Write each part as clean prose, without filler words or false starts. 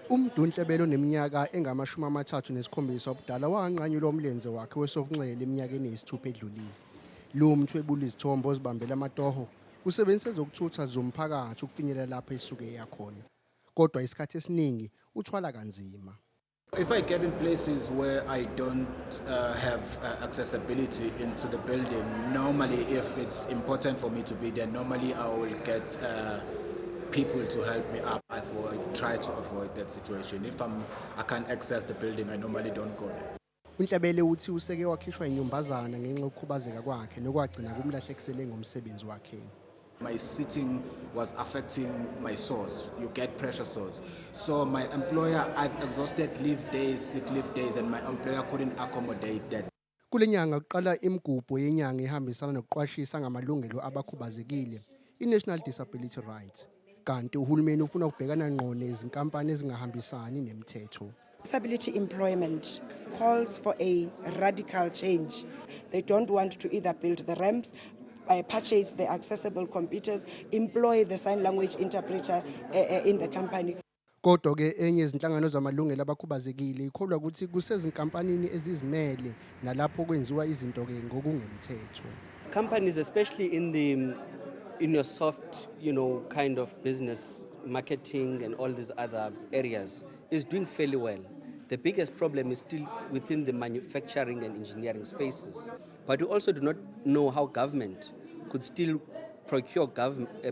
UMdu Nhlebele oneminyaka engama-37 ubudala wanqanyulwa umlenze wakhe wesokunxele eminyakeni eyisithupha edlulile. Lo mthwebuli izithombe ozibambela amatoho usebenzisa ezokuthutha zomphakathi ukufinyelela lapho esuke eya khona. Kodwa isikhathi esiningi uthwala kanzima. If I get in places where I don't have accessibility into the building, normally if it's important for me to be there, normally I will get people to help me up. I try to avoid that situation. If I can't access the building, I normally don't go there. UNhlebele uthi useke wakhishwa inyumbazana ngenxa yokukhubazeka kwakhe nokwagcina kumlahlekisele ngomsebenzi wakhe. My sitting was affecting my sores. You get pressure sores. So my employer, I've exhausted leave days, sick leave days, and my employer couldn't accommodate that. Kule nyanga kuqala imigubho yenyanga ehambisana nokuqwashisa ngamalungelo abakhubazekile, i-National Disability Rights. Kanti uhulumeni ufuna ukubhekana ngqo nezinkampani ezingahambisani nemithetho. Disability employment calls for a radical change. They don't want to either build the ramps, purchase the accessible computers, employ the sign language interpreter in the company. Kodwa ke enye izinhlangano zamalungelo abakhubazekile ikholwa ukuthi kusezinkampanini ezizimele nalapho kwenziwa izinto ke ngokungemthetho. Companies, especially in your soft, kind of business marketing and all these other areas, is doing fairly well. The biggest problem is still within the manufacturing and engineering spaces. But we also do not know how government could still procure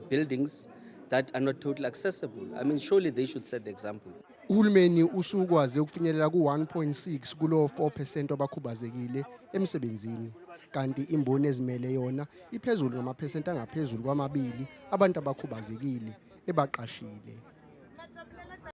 buildings that are not totally accessible. I mean, surely they should set the example. Uhulumeni usukwaze ukufinyelela ku-1.6 kulo 4% wabakhubazekile emsebenzini. Kanti imboni ezimele yona iphezulu ngamaphesenti angaphezulu kwamabili abantu abakhubazekile ebaqashile.